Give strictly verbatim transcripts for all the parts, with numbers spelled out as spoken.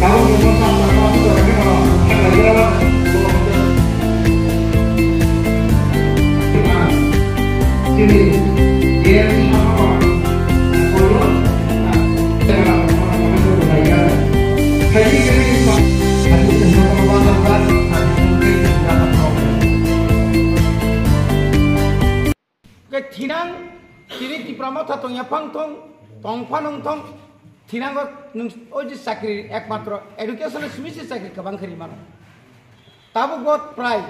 Ke thinang tini Tipra Motha tongya phang thong, tong phano wng thong, thinango nwng o je chakri ekmatro education simi se chakri kwbang khe ri mano. Tabuk bo prai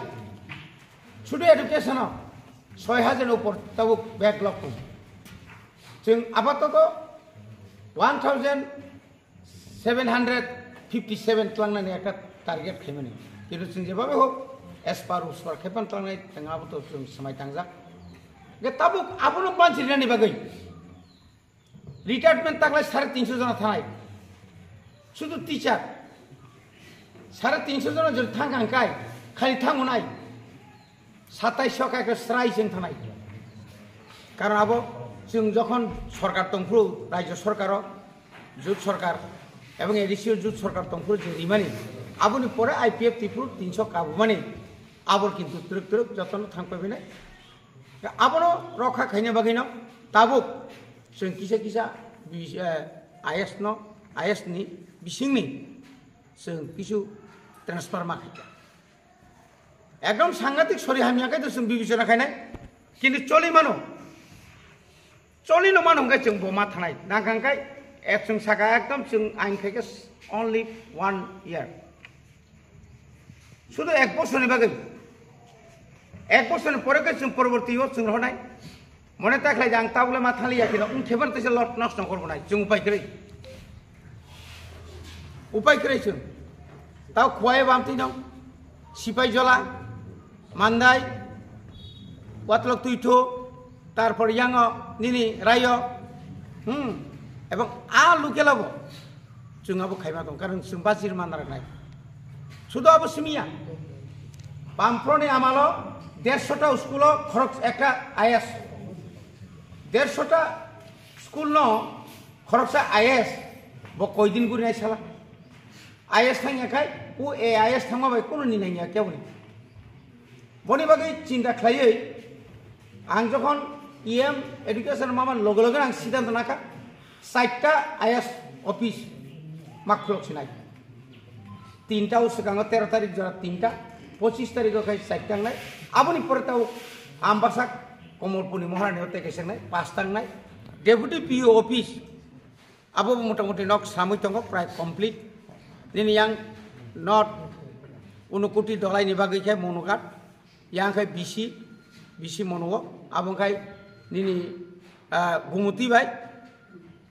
sudu education o soi hajar upor tabuk backlog tong. Chwng apatoto one thousand seven hundred fifty seven tlangnani ekta target khaimani. Kintu chwng jebabe hok, as per uswar khaipan tlangnai, chwng abo to chwng swmai tangjak. Ge tabuk abono banchi rinani bagwi retirement taklai sare tinso jona thanai. Sudu teacher sare tinso jona jodi thang kha hwnkhe, khali thango nai. Satai soka ekta srai chwng thanai. Karon abo chwng jokhon sorkar tongphuru, rajyo sorkaro, jut sorkar, ebong A D C o jut sorkar tongphuru chwng rimani, aboni pore I P F T phuru tinso kabumani, abo kintu twrwk twrwk jotono thang paibinai. Abono rokha khaina bagwino tabuk chwng kisa kisa bis-, eh, I S no, I S ni bisingni chwng kisu transfer ma khaikha. Ekdom sangatik sori hamya khe to chwng bibechona khainai. Kintu choli mano. Choli no mano hwnkhe chwng bo ma thanai. Nang kang kai ek chwng saka ekdom chwng ain khai khe only one year. Sudu ek bosorni bagwi. Ek bosorni pore khe chwng poroborti o chwng rohonai. Mone ta khlai jang tabule ma thali ya kino, um, theban tese lot nos nongkor bonai, chwng upai kwrwi. Upai kwrwi chwng. Tau Khowai bamtwi nong, Sipai Jola, Mandai, Watlok Twitho, tarpor yango nini Rayo, hmm, ebong a lukela bo. Chwng abo khaima tong, karon chwng bajir manna rwnai. Sudo abo simiya. Bamproni amalo dershota school o khorok ekta I S. Dershota school no khoroksa I S. Bo koidin guri nai sala. I S thangya khai, o A I S thangma bai kono ni nangya keboni. Boni bagwi chinta khlaiwi ang jokhon E M education mamani loge loge ang siddhanto nakha, chaita I S office ma khulok sinai. Tinta o swkango tero tarik jora tinta, pochis tarik o khai chaita wngnai. Aboni pore tao Ambasa Komolpurni Moharani o tei kaisa wngnai, pasta wngnai. Deputy P O office, abo bo motamuti nok samui tongo, prai complete. Nini yang not Unukuti Dolai ni bagwi khe Monogat, yang khe B C, B C Mono, abo khai nini, ah, Gumuti bai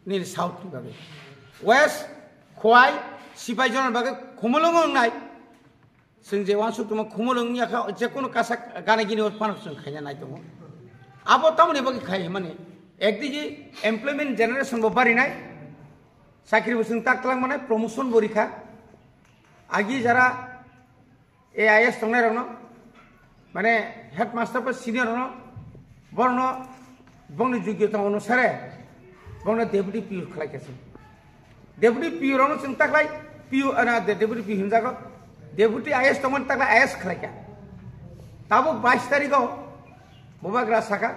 nini South ni bagwi. West, Khowai, Sipai Jona bagwi Khumulwng wngnai. Chwng je uansuk tongma Khumulwng wngya kha, je kono kasak gana gini o phano chwng khaina nai tongo. Abo tamoni bagwi khai mani, ekdigi employment generation bo barinai, chakri bo chwng tak twlang manai, promotion bo rikha. Agi jara A I S tongnai rokno, mane headmaster ba senior rokno, borokno bongni jogyota onusare bongno deputy P O khlai kha chwng. Deputy P O rokno chwng taklai P O, ana, de-, deputy P O hinjago. Deputy I S tongmani taklai I S khlaikha. Tabuk bais tarikh o Bubagra saka,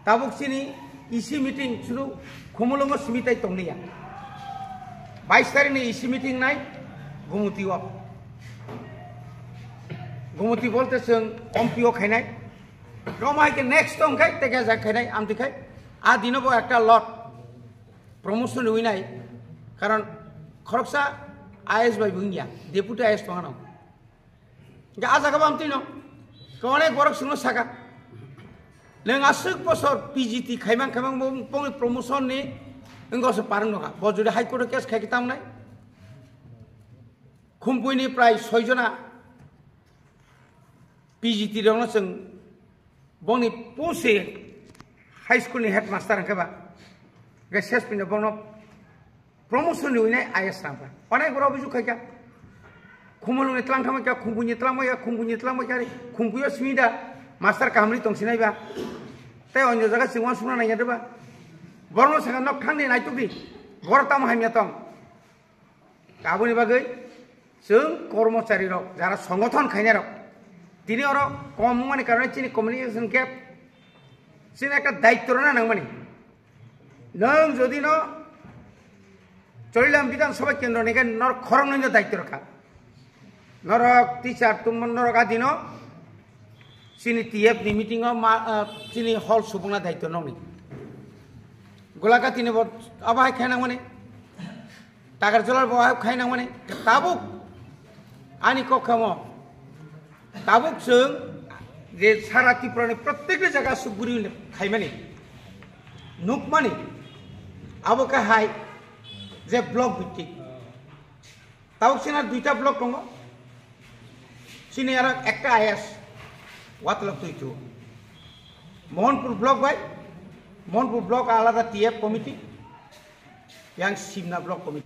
tabuk chini E C meeting chwng Khumulwngo simi tai tongliya. Bais tarikh ni E C meeting nai Gumuti o. Gumuti bolte chwng M P O khainai. Roma hai ke next tong khai teke jak khainai amtwi khai. A dino bo ekta lot. Promotion rwi nai, karon khoroksa I S bai bo wngya, deputy I S tongano. Ga a jaga bo amtwi no, ka onek borok sungno saka. Neng aswk bosor P G T khaimang khaimang bo pongni promotion ni wnggo se parang nokha. Bo jodi High Court o case khai khe tamnai. Khumpui ni prai soi jona P G T rokno chwng bongni puse high school ni headmaster hwnkhe ba, hwnkhe ses pino bongno promotion riwinai I S rang pa. Onek borok obisuk khaikha. Khumulwng ni tlang thangma kha, Khumpui ni tlang ma kha, Khumpui ni tlang ma kha, Khumpui o simi da master kaham ri tong sinai ba. Tei onyo jaga chwng uansukna nai ya de ba. Borokno sakha nok thang ni naituk di. Bor tamo hamya tong. Aboni bagwi chwng kormochari rok, jara songothon khainai rok, tini oro kom wngmani karone chini communication gap, chini ekta daityo rwna nangmani. Nwng jodi no Charilam Bidhan Sabha Kendro ni khe nor khoroknwi no daityo rwkha. Norok teacher tongmani norok adino chini T F ni meeting o ma, ah, chini hall subungna daityo nokni. Golagati ni bo abo hai khainangmani. Takarjolar bo hai khainangmani. Tabuk ani kokhamo. Tabuk chwng je sara Tripura ni prottekta jaga subguri khaimani. Nukmani. Abo khe hai je block bhitik. Tabuk chini duita block tongo. Chini aro ekta I S Watlok Tuitu. Mohanpur block bai, Mohanpur block alada T F committee, yang Simna block committee.